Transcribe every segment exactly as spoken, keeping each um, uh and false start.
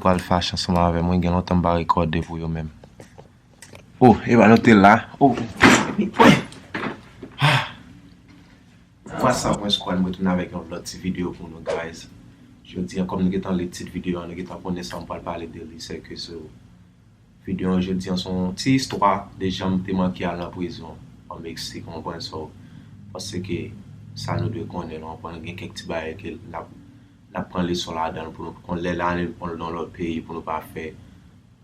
Pral fache ansanm avè mwen, gen lontan m pa rekòde pou yo menm. Oh, e ba nou te la. Oh. What's up, mwen Squad, mwen tounen avèk yon lòt ti videyo pou nou, guys. Jodi an, kòm nou gentan li tit videyo an, nou gentan konnen sa m pral pale de li, se ke sou videyo an jodi an, se yon ti istwa de jan m te manke al nan prizon an Meksik, w konprann, so, paske sa nou dwe konnen, w konprann, gen kèk ti bagay ke n ap, n ap pran leson ladan l pou nou, kon lè l ale nan lòt peyi, pou nou pa fè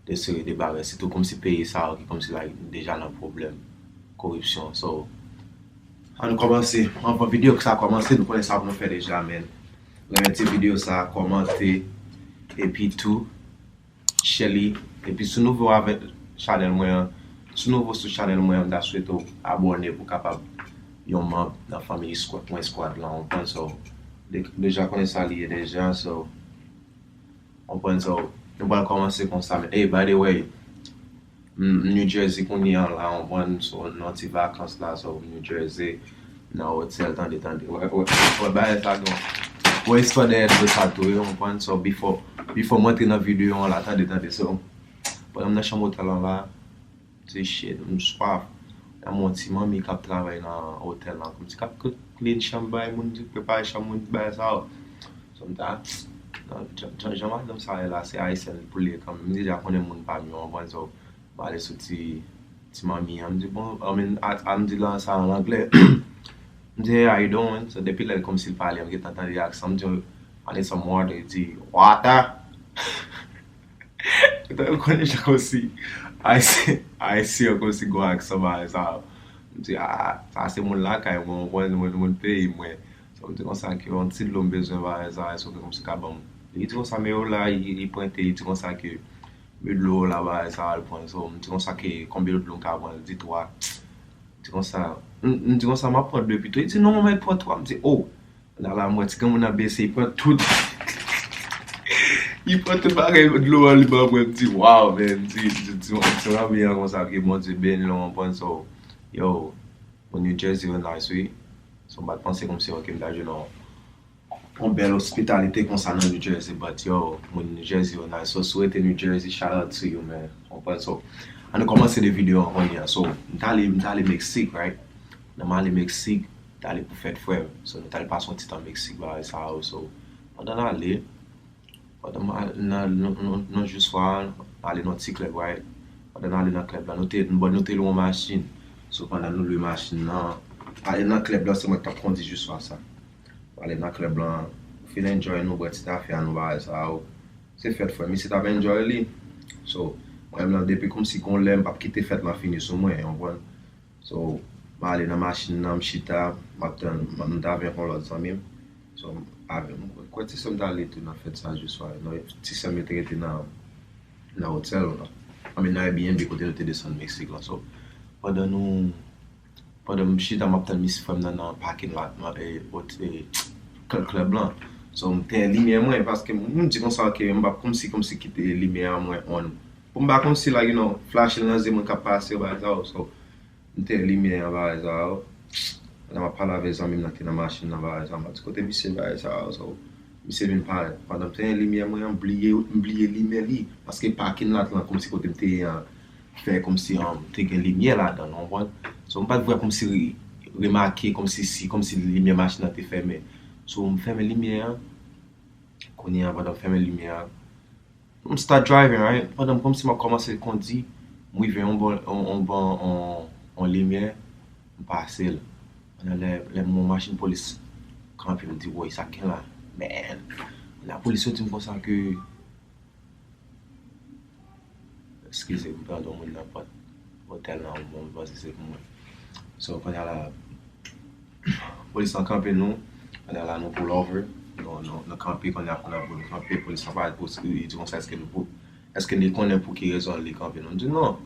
de seri de bagay, sitou kòmsi peyi sa yo ki kòmsi la deja nan pwoblèm koripsyon. So, ann nou kòmanse. Anvan videyo sa kòmanse, nou konnen sa pou nou fè deja, men renmen ti videyo sa, kòmante, epi tou, share li. Epi si w nouvo avèk chanèl mwen an, si w nouvo sou chanèl mwen an, m ta swete w abòne pou w kapab yon manm nan fanmi Squad, mwen Squad lan, w konprann, so, de-, deja konnen sa li ye deja, so, w konprann, so, nou pral kòmanse konsa, men, hey, by the way, m, m New Jersey kounye an la, w konprann, so, nan ti vakans la, so, m New Jersey, nan otèl, tande, tande, wè, wè, wè, bagay sa, non, wè, istwa dèyè do sa tou, w konprann, so, before, before m antre nan videyo an la, tande, tande, so, pandan m nan chanm otèl lan la, se shit, m swaf. Nan yon ti manmi k ap travay nan otèl lan, kòmsi k ap clean chanm bay moun, di prepare chanm moun, bagay sa yo. So, m ta, nan, jan, jan, jan madanm sa ye la, se ayisyèn pou li ye kanmenm. M deja konnen moun pa m yo, w konprann, so, m ale sou ti, ti manmi an. M di, bon, I mean, a, a, m di lan sa an anglè. M di, "Hey, how you doing?" So, depi lè l kòmsi l pale, m gentan tande aksan. M di, "I need some water." Li di, "Water?" Ou konnen jan kòmsi Ayisyen, Ayisyen kòmsi gon aksan bagay sa. M di, "Ah, sa se moun lakay mwen, w konprann, moun, moun peyi mwen." So, m di konsa ke yon ti dlo m bezwen bagay sa, èske w gen kòmsi ka ban m? Li di konsa, men yo la, li, li pwente, li di konsa ke men dlo la bagay sa, al pran. So, m di konsa ke konbyen dlo m ka pran? Li di twa. M di konsa, m, m di konsa, m ap pran de pito. Li di, "Non, mwen pran twa." M di, "Oh." Nan la, mwen, ti granmoun nan bese, li pran tout. Li pran tout bagay dlo an, li ban mwen, m di, "Waw, men," m di, m di, m di, m di, "Manmi an konsa, ke Bondye beni l, w konprann, so, yo, moun New Jersey yo nice, wi." So, m pa t panse kòmsi, ok, m ta jwenn yon, yon bèl ospitalite konsa nan New Jersey, but, yo, moun New Jersey yo nice, so, si w rete New Jersey, shout out to you, man, w konprann, so, ann nou kòmanse de videyo an kounye a, so, m t ale, m t ale Meksik, right? Nan m ale Meksik, t ale pou fèt frè m. So, nou t al pase yon ti tan Meksik, bagay sa yo. So, pandan n ale, pandan m al nan, nan, nan, nan jou swa a, n ale nan ti klèb, right? Pandan n ale nan klèb la, nou te, bon, nou te lwe yon machin. So, pandan nou lwe machin nan, ale nan klèb la, se mwen k t ap kondi jou swa sa. Nou ale nan klèb la, nou fin enjoy, nou bwè ti kafe a, nou bagay sa yo. Se fèt frè m, misye t ap enjoy li. So, mwen menm nan, depi kòmsi gon lè, m p ap kite fèt lan fini sou mwen, w konprann? So, m ale nan machin nan, m chita, m ap tann, m, m t avèk yon lòt zanmi m. So, m, avè m, m kwè ti sè m t ale tou nan fèt sa jou swa. Non, ti sè m yo te rete nan, nan otèl lan. I mean, nan Airbnb kote nou te desann Meksik lan. So, pandan nou, pandan m chita, m ap tann misye frè m nan, nan parking lot, nan, e, ot-, e, klèb, klèb lan. So, m tenyen limyè mwen, paske m, m di konsa ke m p ap kòmsi, kòmsi kite limyè an mwen on. Pou m pa kòmsi, like, you know, flash nan zye moun k ap pase, bagay sa yo. So, m te limyè an bagay sa yo. Pandan m ap pale avèk zanmi m nan ki nan machin nan bagay sa yo, m ap di kote misye bagay sa yo. So, misye vin parèt. Pandan m te gen limyè mwen an, m bliye, m bliye limen li. Paske parking lot lan, kòmsi kote m te ye an, fè kòmsi, um, te gen limyè ladan l, w konprann? So, m pa t vre kòmsi re-, remake, kòmsi si, kòmsi limyè machin nan te fèmen. So, m fèmen limyè an. Kounye a, pandan m fèmen limyè an, m start driving, right? Pandan m kòmsi m ap kòmanse kondi, m rive yon bò, yon, yon bò, yon, yon limyè, m pase l. Pandan lè, lè m wè yon machin polis kanpe, m di, "Woy, sa k gen la?" Man! Pandan polis yo di m konsa ke, eskize m, padon, moun nan pòt otèl lan, bon, m panse se pou mwen. So, kounye a la, polis lan kanpe nou. Kounye a la, nou pull over. Nou, nou, nou kanpe, kounye a, kounye a, pou nou kanpe, polis lan parèt pou li di konsa, èske nou pou, èske li konnen pou ki rezon li kanpe nou? M di, "Non."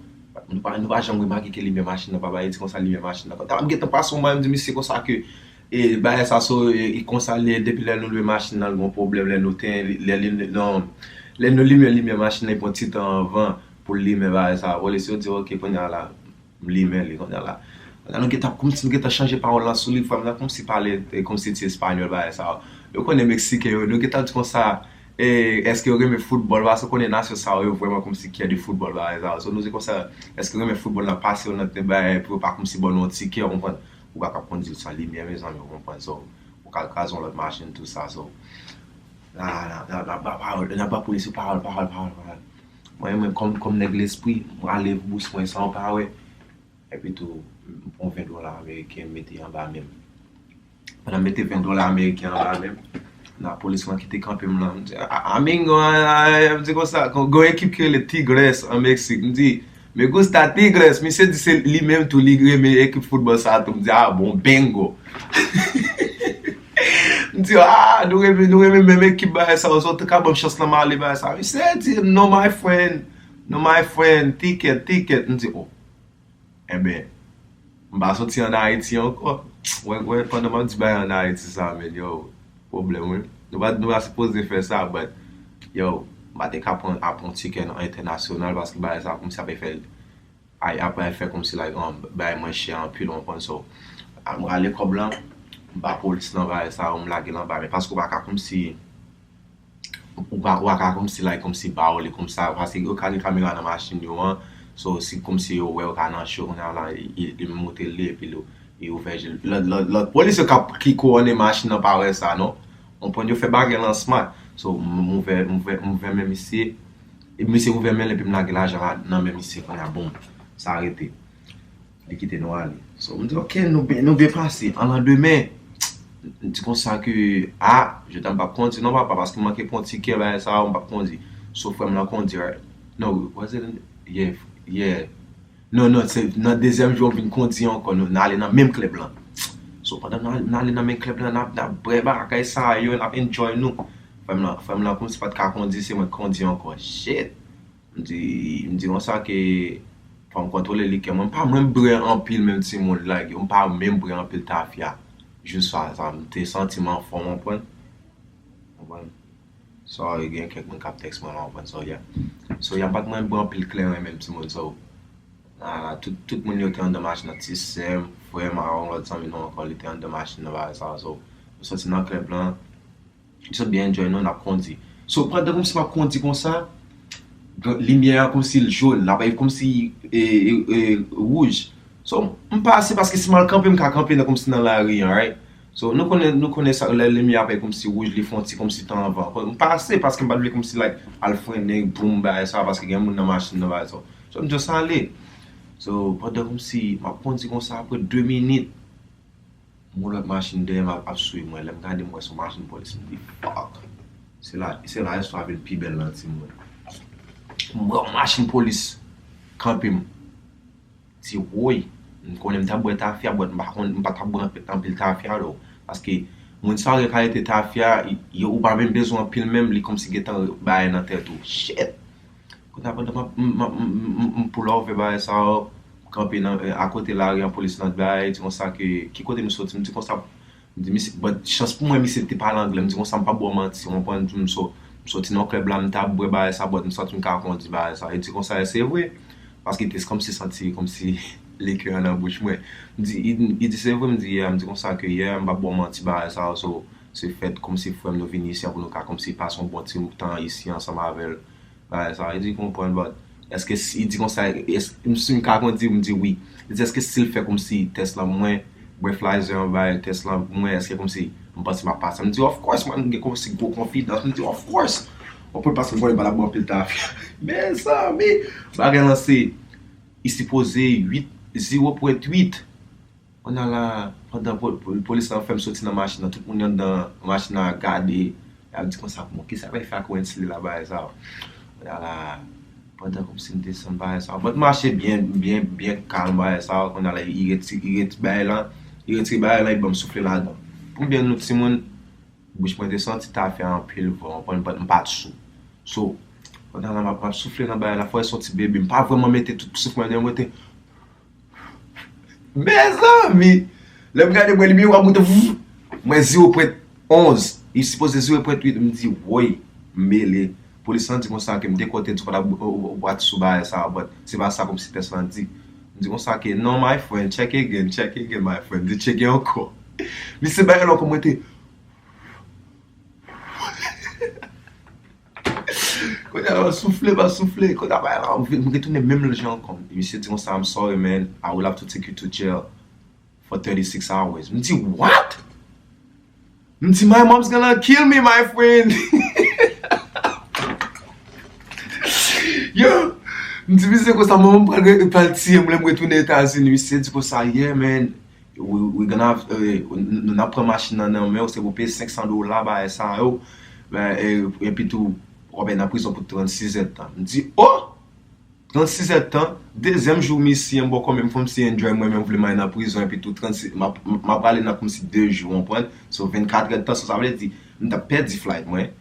Nou pa, nou pa janm remake ke limyè machin nan pa bay, li di konsa, "Limyè machin nan pa." M gentan pase yon bagay, m di misye konsa ke, e, bagay sa, so, e, e konsa, lè, depi lè nou lwe machin nan, l gon pwoblèm, lè nou ten, lè li, non, lè nou limen limyè machin nan, li pran ti tan anvan pou l limen bagay sa. Polis yo di, "Ok, kounye a la." M limen li kounye a la. Kounye a nou gentan, kòmsi nou gentan chanje pawòl lan sou li, frè m nan kòmsi pale, e, kòmsi ti espanyòl, bagay sa yo. Yo konnen Meksiken yo, nou gentan di konsa, e, èske yo renmen foutbòl, paske w konnen nasyon sa yo, yo vrèman kòmsi kyè de foutbòl, bagay sa yo. So, nou di konsa, èske yo renmen foutbòl, n ap pase yo nan tèt bagay, pou yo pa kòmsi ban nou yon tikè, w konprann? Ou pa ka kondui l san limyè, mezanmi, w konprann? So, ou ka kraze yon lòt machin, tou sa, so. N a, n a, n a, n a ba pawòl, n a ba polis yo pawòl, pawòl, pawòl, pawòl. Mwen menm, kòm, kòm nèg lespri, m rale bous mwen san pa wè. Epi tou, m pran ven dola ameriken, m mete anba men m. Pandan m mete ven dola ameriken anba men m, nan polis lan ki te kanpe m lan, m di, "A, a, Mingo, a, a," m di konsa, "gon ekip ki rele Tigres an Meksik." M di, "Me gusta Tigres." Misye di se li menm tou, li renmen ekip foutbòl sa tou. M di, "A, bon, bingo." M di, "A, nou renmen, nou renmen menm ekip, bagay sa, ou sot ka ban m chans lan m ale, bagay sa." Misye di, "No, my friend. No, my friend. Ticket, ticket." M di, "Oh." Enben, m pa soti ann Ayiti ankò. Wè, wè, pandan m ap di bagay ann Ayiti sa, men, yo, pwoblèm, wi. Nou pa, nou pa sipoze fè sa, but, yo, m pa te ka pran, ap pran tikè nan entènasyonal, paske bagay sa, kòmsi ap fè, ay, ap fè kòmsi, like, um, bagay mwen chè anpil, w konprann, so, a, m rale kòb lan, m ba polis lan bagay sa, m lage l anba, men paske w pa ka kòmsi, ou pa, ou pa ka kòmsi, like, kòmsi ba yo li konsa, paske yo ka gen kamera nan machin yo an, so, si kòmsi yo wè yo ka nan cho, kounye a la, li, li montre l li, epi li, li ouvè je l. Lòt, lòt, lòt polis yo k ap, ki kouwone machin nan pa wè sa, non? Ou konprann, yo fè bagay lan smart. So, m, m ouvè, m ouvè, m ouvè men misye, e misye ouvè men l, epi m lage lajan la, nan men misye, kounye a, boum, sa rete. Li kite nou ale. So, m di, "Ok, nou byen, nou byen pase." An landemen, m di konsa ke, "A, je t'aime, m p ap kondi non, papa, paske m manke pran tikè, bagay sa yo, m p ap kondi." So, frè m lan kondi, right? No, was it in, yeah, yeah. Non, non, se nan dezyèm jou, m vin kondi ankò, nou, n ale nan menm klèb lan. So, pandan n al-, n ale nan menm klèb lan, n ap, n ap bwè bagay sa yo, n ap enjoy nou. Frè m lan, frè m lan, kòmsi pa t ka kondi, se mwen k kondi ankò. Shit! M di, m di konsa ke fò m kontwole likè mwen. M pa menm bwè anpil menm timoun, like, m pa menm bwè anpil tafya. Jis sa, sa, m te santi m anfòm, w konprann? W konprann? So, gen kèk moun k ap tèks mwen la, w konprann? So, yeah. So, yeah, m pa t menm bwè anpil kleren menm timoun, so, ah, tout, tout moun yo te anndan machin nan, ti sè m, frè m, ak yon lòt zanmi nou ankò, li te anndan machin nan, bagay sa, so, nou soti nan klèb lan, m sot byen enjoy nou, n ap kondi. So, pandan kòmsi m ap kondi konsa, limyè a kòmsi l jòn, l ap kòmsi, e, e, e, wouj. So, m pase paske si m al kanpe, m ka kanpe nan kòmsi nan lari an, right? So, nou konnen, nou konnen sa, lè limyè a ap kòmsi wouj, li fè yon ti kòmsi tan anvan. M pase paske m pa t vle kòmsi, like, al frennen, boum, bagay sa, paske gen moun nan machin nan, bagay sa. So, m just ale. So, pandan kòmsi, m ap kondi konsa, apre de minit, m wè lòt machin dèyè m ap, ap swiv mwen. Lè m gade, m wè se yon machin polis. M di, "Fuck." Se la, se la istwa vin pi bèl lan, timoun. M wè yon machin polis kanpe m. Di, "Woy, m konnen m t ap bwè tafya, but m pa konn, m pa t ap bwè anpil, anpil tafya, though." Paske moun sa yo gen kalite tafya, yo, ou pa menm bezwen anpil menm, li kòmsi gentan bay nan tèt ou. Shit! Kounye a pandan m ap, m, m, m, m, m pull over bagay sa yo, kanpe nan, eh, akote lari an, polis lan bay, di konsa ke, ki kote nou soti? M di konsa, m di, "Misye," but chans pou mwen, misye te pale anglè, m di konsa, "M p ap ba w manti, w konprann, m so, m soti nan klèb la, m t ap bwè bagay sa, but m santi m ka kondi bagay sa." E di konsa, "Se vre?" Paske te kòmsi santi, kòmsi likè an nan bouch mwen. M di, i, i di, "Se vre?" M di, "Yeah." M di konsa ke, "Yeah, m p ap ba w manti, bagay sa yo, so, se fèt kòmsi frè m nou vin isi an pou nou ka kòmsi pase yon bon ti tan isi ansanm avè l." Bagay sa, li di konprann, but èske si, li di konsa, èske, m si m ka kondi, m di wi. Li di, "Èske si l fè kòmsi tès lan mwen, breathalyzer an bay tès lan mwen, èske kòmsi m panse m ap pase?" M di, "Of course, mwen, m gen kòmsi gwo konfidans." M di, "Of course." Ou konprann, paske m konnen m pa t ap bwè anpil tafya. Mezanmi, bagay lan se, li sipoze uit, zewo pwen uit. Kounye a la, pandan po-, po-, polis lan fè m soti nan machin nan, tout moun anndan machin nan ap gade, y ap di konsa, "Bon, kisa bay fè ak Wensley la, bagay sa yo?" Kounye a la, pandan kòmsi m desann bagay sa yo, but m mache byen, byen, byen kalm, bagay sa yo, kounye a la, li reti-, li reti-, bagay lan, li retire bagay lan, li ban m soufle ladan. Pou m byen nou timoun, bouch mwen te santi tafya anpil vre, w konprann, but m pa t sou. So, pandan la, m ap, m ap soufle nan bagay la, fò e son ti bebe. M pa vrèman mete tout souf mwen deyò, mwen te, mezanmi! Lè m gade, mwen limyè a moute, vou! Mwen zewo pwen onz. Li sipoze zewo pwen uit, m di, "Woy, m mele." Polis lan di konsa ke m te konte di w pa t ap, w, w, w pa t sou bagay sa, but se pa sa kòmsi tès lan di. M di konsa ke, "No, my friend, check again, check again, my friend." M di, "Tcheke ankò." Misye bay lòk mwen te. Soufle, pa soufle. Kote a bay la, m retounen menm jan ankò. Misye di konsa, "I'm sorry, man. I will have to take you to jail for thirty-six hours." M di, "What?" M di, "My mom's gonna kill me, my friend." Yo, m di misye konsa, "Manman m pral re- pral tiye m lè m retounen Etazini." Misye di konsa, "Yeah, man. We, we gonna have, eh, n- n- n ap pran machin nan nan men w, se pou peye senk san dola, bagay sa yo." Men, eh, epi tou, w ap nan prizon pou trannsis èdtan. M di, "Oh!" Trannsis èdtan, dezyèm jou misye, m bò kòm m fè m si enjoy mwen menm vle m al nan prizon, epi tou trannsis, m ap m ap prale nan kòmsi de jou, w konprann? So, vennkat èdtan, so, sa vle di, m t ap pèdi flight mwen.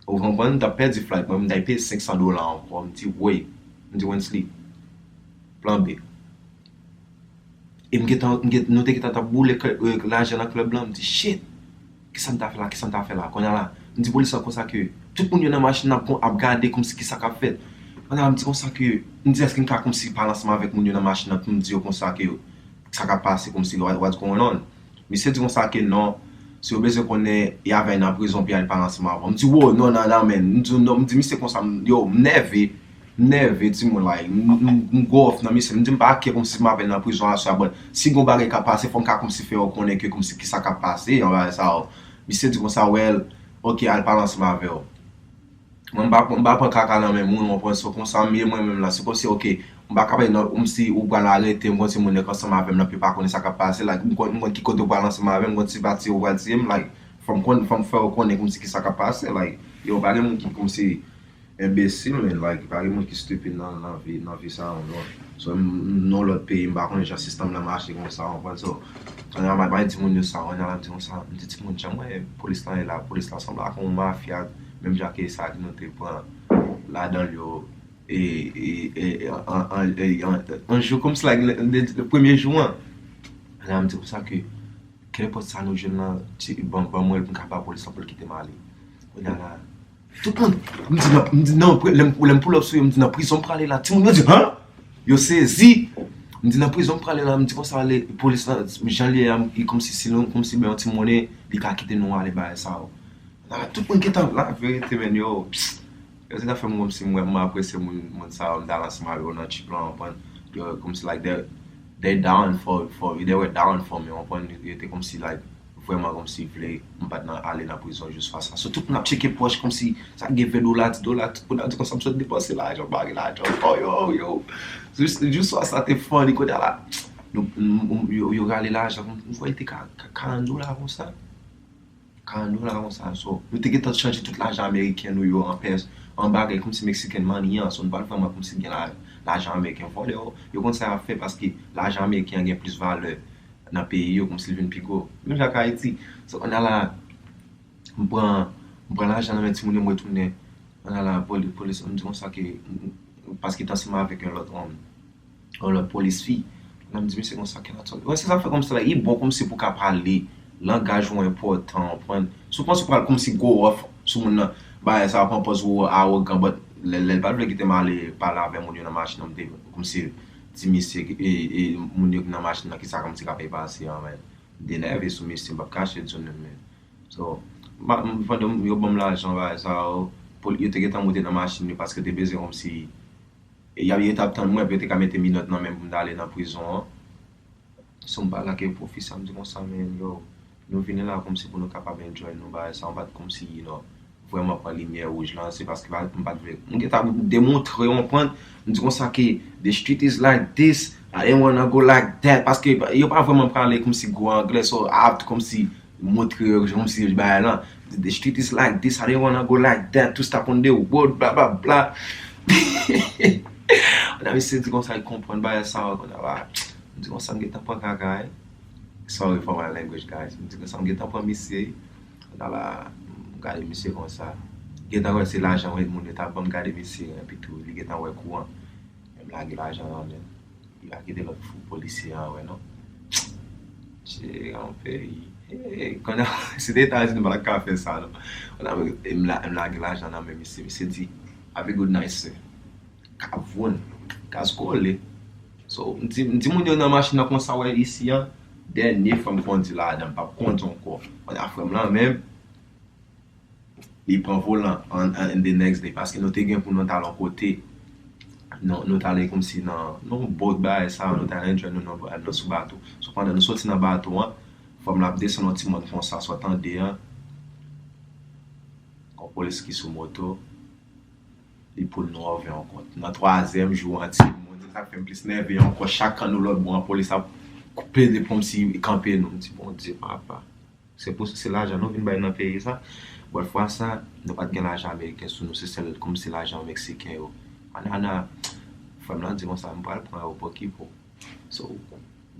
Ou konprann? M t ap pèdi flight mwen, m t ap peye senk san dola ankò. M di, "Wey." M di, "Wensley, plan B." E m gentan, m gen- nou te gentan t ap boule kle- eh, lajan nan klèb lan. M di, "Shit, kisa m ta fè la, kisa m ta fè la?" Kounye a la, m di polis la konsa ke tout moun yo nan machin nan ap, ap gade kòmsi kisa k ap fèt. Kounye a la, m di konsa ke, m di, "Èske m ka kòmsi pale ansanm avèk moun yo nan machin nan pou m di yo konsa ke sa k ap pase, kòmsi what- what's going on?" Misye di konsa ke non, si yo bezwen konnen, y avè nan prizon pou y al pale ansanm avè w. M di, "Wo, non, non, non, man." M di, non, m di misye konsa, m- yo, m nève. M nève, timoun, like, m- m- m go off nan misye. M di m pa care kòmsi m ap nan prizon aswè a, but si gon bagay k ap pase, fò m ka kòmsi fè yo konnen ke kòmsi kisa k ap pase, yon bagay sa yo. Misye di konsa, "Well, ok, al pale ansanm avè yo." Mwen, m pa- m pa pran kaka nan men moun, w konprann, so konsa m ye mwen menm la. Se kòmsi, ok, m pa ka pale nan, kòmsi ou pral arete m, gon timoun k ansanm avè m nan, pou yo pa konnen sa k ap pase, like, m konn- m konn ki kote w pral ansanm avè m, gon ti pati ou pral tiye m, like, fò m konn- fò m fè yo konnen kòmsi kisa k ap pase, like, yo, pa gen moun ki kòmsi enbesil, men, like, pa gen moun ki stupid nan, nan vi, nan vi sa yo, non. So, m, m nan lòt peyi, m pa konnen jan sistèm nan mache konsa, w konprann? So, kounye a, m ap bay timoun yo sa, kounye a, m di konsa, m di timoun, jan mwen, polis lan ye la, polis lan sanble ak yon mafya, menm jan ke sa ki nou te pran ladan l yo, e, e, e, e, an, an, e, an, an jou kòmsi, like, le, le, le premye jou an. Kounye a, m di konsa ke, kenenpòt sa nou jwenn lan, ti- ban, ban mwen l pou m ka ba polis lan pou l kite m ale. Kounye a la, tout moun, m di nan, m di nan, lè m, lè m pull up sou yo, m di nan prizon m prale la. Timoun yo di, "Han?" Yo sezi. M di nan prizon m prale la, m di konsa, le polis lan, jan li ye a, li kòmsi si nou, kòmsi ben yon ti monnen, li ka kite nou ale bagay sa yo. Nan, tout moun gentan la verite, men yo, pss, yo te ka fè m kòmsi m wè m apresye moun, moun sa yo, m t al ansanm avè yo nan trip lan, w konprann? Yo, kòmsi, like, they, they down for, for, they were down for me, w konprann? Yo te kòmsi, like, vrèman kòmsi vle m pa t nan ale nan prizon jis fwa sa. So, tout moun ap tcheke pòch kòmsi sa gen ven dola, dis dola, tout moun ap di konsa m sot depanse lajan, m pa gen lajan ankò, yo, yo. Jis, jis fwa sa te funny, kounye a la, nou, m- m- yo, yo rale lajan, m- m kwè li te ka- ka- karant dola konsa. Karant dola konsa. So, nou te gentan chanje tout lajan ameriken nou yo an pèso, an bagay kòmsi Mexican money an. So, nou pa t vrèman kòmsi gen la- lajan ameriken. Vòlè yo, yo konn sa y ap fè paske lajan ameriken an gen plis valè nan peyi yo, kòmsi l vin pi gwo. Menm jan ak Ayiti. So, kounye a la, m pran, m pran lajan nan men timoun yo, m retounen. Kounye a la, poli- polis, m di konsa ke, m- m- paske te ansanm avèk yon lòt, um, yon lòt polis fi. Nan m di misye konsa, "Can I talk?" Wè, se sa fè kòmsi la, li bon kòmsi pou ka pale, langaj ou enpòtan, w konprann? Si w panse w pral kòmsi go off sou moun nan, bagay sa, pran pòz ou awogan, but lè, lè l pa t vle kite m ale pale avè moun yo nan machin nan, m te kòmsi di misye, e, e, moun yo ki nan machin nan, kisa kòmsi k ap pase an, men. M te nève sou misye, m p ap kache di w menm, men. So, m pa- m- pandan yo ban m lajan, bagay sa yo, poli- yo te gentan monte nan machin yo, paske yo te bezwen kòmsi, y ap- yo t ap tann mwen, pou yo te ka mete minòt nan men m pou m ta ale nan prizon an. So, m pale ak pwofesè a, m di konsa, "Men, yo, nou vini la kòmsi pou nou kapab enjoy nou, bagay sa, m pa t kòmsi, you know, vrèman pran limyè wouj lan, se paske pa- m pa t vle." M gentan demontre, w konprann? M di konsa ke, "The street is like this, I didn't wanna go like that," paske yo pa vrèman prale kòmsi gwo anglè, so I have to kòmsi montre yo kòmsi bagay lan. "The street is like this, I didn't wanna go like that, to stop on the road, bla, bla, bla." Kounye a misye di konsa, li konprann bagay sa yo, kounye a la, m di konsa, "M gentan pran kaka, eh." Sorry for my language, guys. M di konsa, "M gentan pran misye." Kounye a la, m gade misye konsa. Gentan wè se lajan mwen moun yo t ap ban m, gade misye, epi tou, li gentan wè kouran. M lage lajan nan men l. Li pa kite lòt fou polisye an wè non. Se yon peyi. Hey, kounye a, si te Etazini, m pa t ap ka fè sa non. Kounye a, m la- m lage lajan nan men misye. Misye di, "Have a good night, sir." Kavoun, gaz kole. So, m di, m di moun yo nan machin nan konsa, wè isi an, dènye fwa m kondi ladan, m p ap kondi ankò. Kounye a, frè m lan menm, Li pran volan an, an, the next day, paske nou te gen pou nou t al yon kote, nou, nou t ale kòmsi nan, nan boat bagay sa, nou t al enjoy nou nan, nan sou bato. So, pandan nou soti nan bato an, fanm lan ap desann yon ti mòn konsa, sot andedan, yon polis ki sou moto, li poul nou anvè yon kont. Nan twazyèm jou an, timoun, se sa k fè m plis nève ankò. Chak kan nou lòt bò an, polis ap plede kòmsi kanpe nou. M di, Bondye, papa. Se pou, se lajan nou vin bay nan peyi sa. Bòt fwa sa, nou pa t gen lajan ameriken sou nou, se sèl kòmsi lajan meksiken yo. Anana, frè m lan di konsa, m pral pran yo pou ki pou. So,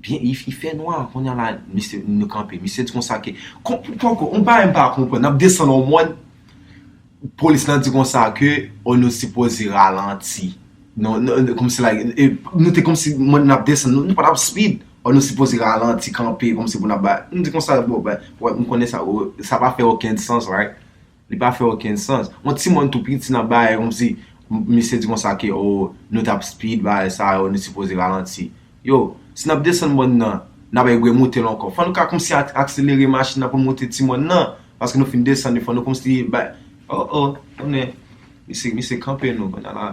byen, li, li fè nwa, kounye a la, misye, nou kanpe. Misye di konsa ke, kon, poko, yon bagay m pa konprann, n ap desann yon mòn, polis lan di konsa ke, o, nou sipoze ralanti. Non, non, kòmsi la, e, nou te kòmsi, mòn n ap desann, nou, nou pa t ap speed. O, nou sipoze ralanti, kanpe, kòmsi pou n ap ba, m di konsa, bon, ben, wè, m konnen sa, o, sa pa fè okenn sans, right? Li pa fè okenn sans. Yon timoun tou piti n ap bay, kòmsi, m, misye di konsa ke, o, nou t ap speed, bagay sa yo, nou sipoze ralanti. Yo, si n ap desann mòn nan, n ap remoute l ankò. Fò nou ka kòmsi ak-, akselere machin nan pou n moute timoun nan. Paske nou fin desann li, fò nou kòmsi bay. O, o, konnen. Misye, misye kanpe nou, kounye a la.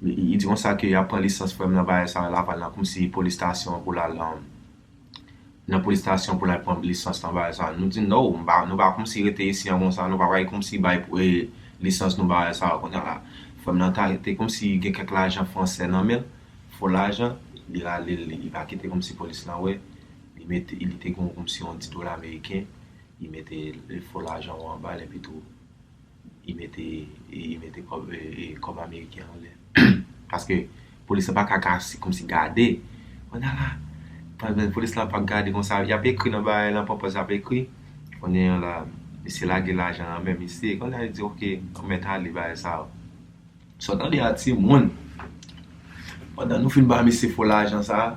Li, li di konsa ke y ap pran lisans frè m nan bagay sa, Laval lan, kòmsi polis estasyon pou l al, um, nan polis estasyon pou l al pran lisans nan bagay sa. Nou di, no, m pa, nou pa kòmsi rete isi an konsa, nou pa pral kòmsi bay pou, e, lisans nou bagay sa. Kounye a la, frè m nan ta, te kòmsi gen kèk lajan fransè nan men l, fo lajan, li rale l, li, li pa kite kòmsi polis lan wè, li mete, li te gen kòmsi yon dis dola ameriken, li mete fo lajan yo anba l, epi tou, li mete, li mete kòb, e, e, kòb ameriken anlè. Paske polis la pa ka, ka si, kòmsi gade. Kounye a la, pandan polis la pa gade konsa, y ap ekri nan bagay lan, pòpòz y ap ekri. Kounye a la, misye lage lajan nan men misye. Kounye a li di, oke, ou mèt ale bagay sa yo. Sa w tande a timoun. Pandan nou fin ba misye fo lajan sa,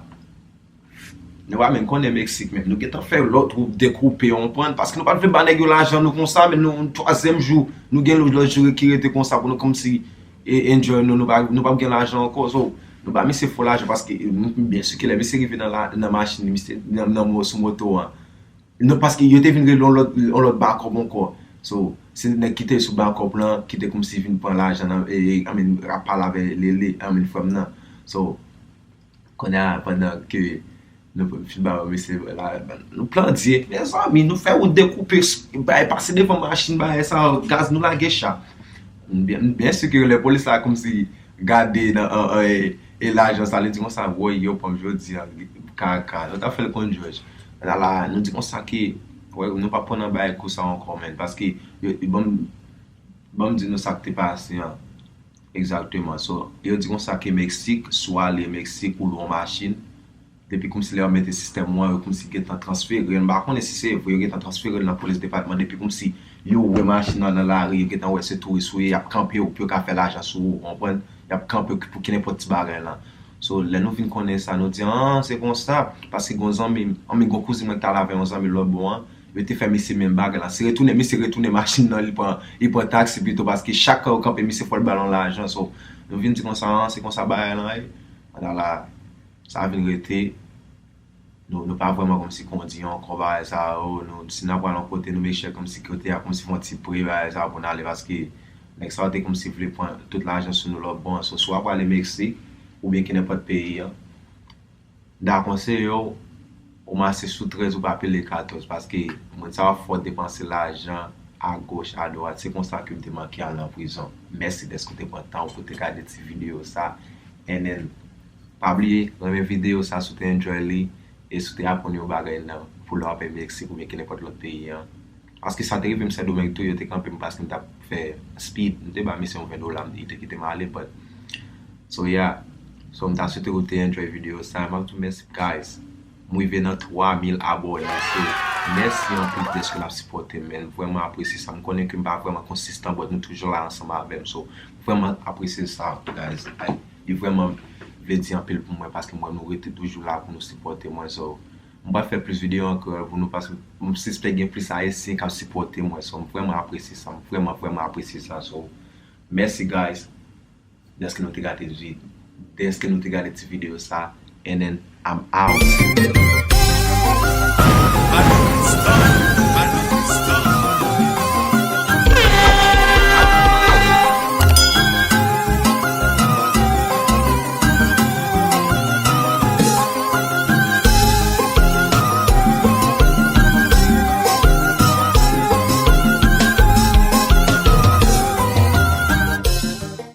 nou pa menm konnen Meksik menm. Nou gentan fè lòt gwoup dekoupe, w konprann? Paske nou pa t vle ba nèg yo lajan nou konsa, men nou, twazyèm jou, nou gen lòt jou ki rete konsa pou nou kòmsi, e, enjoy nou, nou pa, nou p ap gen lajan ankò. So, nou ba misye fo lajan paske, e, nou, byen si ke lè misye rive nan la, nan machin li, misye, nan, nan mo-, sou moto an. Nou, paske yo te vin rele yon lòt, yon lòt bakòp ankò. So, se nèg ki te sou bakòp lan, ki te kòmsi vin pran lajan nan, e, e, I mean, ap pale avè Lele, I mean, frè m nan. So, kounye a, pandan ke nou fin ba yo mesye la, nou plandye, mezanmi, nou fè wout dekoupe, bay pase devan machin, bagay sa, gaz nou lage cha. M byen, m byen si ke lè polis la kòmsi gade nan, an, an, e, e lajan sa, li di konsa, woy, yo pran m jodi a, kaka, nou ta fè l konn jòj. La, la, nou di konsa ke, wè, nou pa pran nan bagay kou sa ankò, menn, paske, yo, ban m, ban m di nou sa k te pase an. Egzakteman. So, yo di konsa ke Meksik, si w ale Meksik, ou lwe yon machin, depi kòmsi lè yo mete sistèm ou an, yo kòmsi gentan transfere l. M pa konnen si se vre, yo gentan transfere l nan polis depatman, depi kòmsi yo wè machin nan nan lari, yo gentan wè se touris ou ye, y ap kanpe w pou yo ka fè lajan sou ou, w konprann? Y ap kanpe w pou ki nenpòt ti bagay lan. So, lè nou vin konnen sa, nou di, an, se konsa, paske gon zanmi, anmi gon kouzin mwen ki t al avè yon zanmi lòt bò an, yo te fè misye menm bagay la. Se retounen, misye retounen machin nan, li pran, li pran taksi pito, paske chak kan yo kanpe, misye fò l ba l yon lajan. So, nou vin di konsa, an, se konsa bagay lan ye. Pandan la, sa vin rete, nou, nou pa vrèman kòmsi kondi ankò bagay sa yo. Nou, si n ap pral yon kote, nou make sure kòmsi kote a kòmsi fè yon ti pre bagay sa yo pou n ale, paske nèg sa yo te kòmsi vle pran tout lajan sou nou lòt bò an. So, swa w ap prale Meksik, oubyen ki nenpòt peyi an. M ta konseye w, ou mache sou trèz, ou pa pile katòz, paske moun sa yo fò depanse lajan agoch, adwat. Se konsa ke m te manke al nan prizon. Mèsi dèske w te pran tan ou pou te gade ti videyo sa. And then, pa bliye, renmen videyo sa si w te enjoy li, e si w te aprann yon bagay nan, pou lè w ap Meksik oubyen ki nenpòt lòt peyi an. Paske sa te rive m Sendomeng tou, yo te kanpe m paske m t ap fè speed. M te ba misye yon ven dola, li te kite m ale, but, so, yeah. So, m ta swete ou te enjoy videyo sa. M ap di w mèsi, guys. M rive nan twa mil abòne, so, mèsi anpil dèske n ap sipòte m, man. M vrèman apresye sa. M konnen ke m pa vrèman konsistan, but nou toujou la ansanm avè m, so, m vrèman apresye sa, guys. Like, li vrèman vle di anpil pou mwen, paske m wè nou rete toujou la pou nou sipòte mwen, so, m pral fè plis videyo ankò pou nou, paske m sispèk gen plis Ayisyen k ap sipòte mwen, so, m vrèman apresye sa, m vrèman, vrèman apresye sa, so, mèsi, guys. Dèske nou te gade vi-, dèske nou te gade ti videyo sa, and then I'm out.